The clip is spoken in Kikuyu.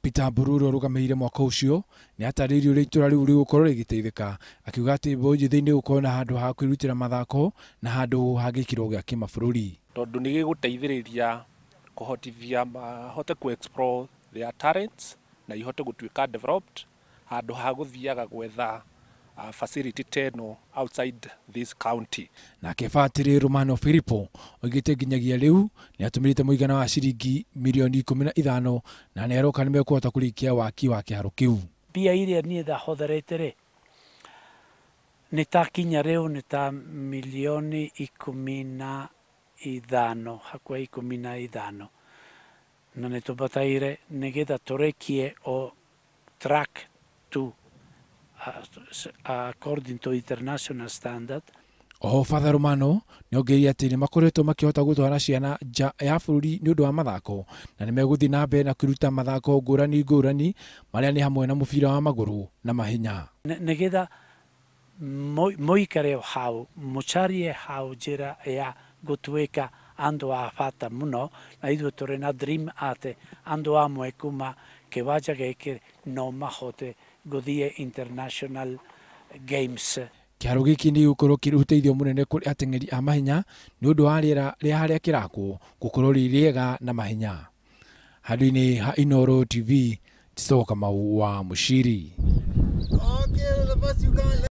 Peter Mburu ũrĩa ũrũgamĩrĩire mwako ũcio nĩ atarĩirie ũrĩa itũra rĩu rĩgũkorwo rĩgĩteithĩka, akiuga atĩ mbeũ njĩthĩ nĩ gũkorwo na handũ ha kwĩrutĩra mathako na handũ ha gĩkĩro gĩa kĩmabũrũri. Tondũ nĩ gĩgũteithĩrĩria kũhotithia mahote ku explore their talents na ihote gũtuĩka developed handũ ha gũthiaga gwetha facility ta ĩno outside this county. Nake Batĩrĩ Romano Filipo oigĩte nginyagia rĩu nĩ atũmĩrĩte mũigana wa ciringi mirioni 15 na nĩ aroka nĩ mekũhota kũrĩkia waki wa kĩharo kĩu. Mbia iria niĩ ndahũthĩrĩte rĩ nĩ ta kinya rĩu nĩ ta milioni 15, hakuhĩ 15, na nĩ tũbataire nĩgetha tũrĩkie o track 2 according to international standard. Oho Father Romano nĩ ongereire atĩ nĩ makoretwo makĩhota gũtwara ciana nja ya bũrũri nĩ ũndũ wa mathako na nĩ megũthiĩ na mbere na kwĩruta mathako ngũrani ngũrani marĩa nĩ hamwe na mũbira wa magũrũ na mahenya. Nĩgetha mũikare hau mũcarie hau njĩra ya gũtuĩka andũ a bata mũno, na ithuĩ tũrĩ na dream atĩ andũ amwe kuma kĩwanja gĩkĩ no mahote gũthiĩ international games. Kĩharo gĩkĩ nĩ gĩgũkorwo kĩrĩ ũteithio mũnene kũrĩ ateng'eri a mahenya nĩ ũndũ wa rĩera rĩa harĩa kĩrakwo gũkorwo rĩ rĩega na mahenya. Handũ-inĩ ha Inooro TV, Tito Kamau wa Mũciri.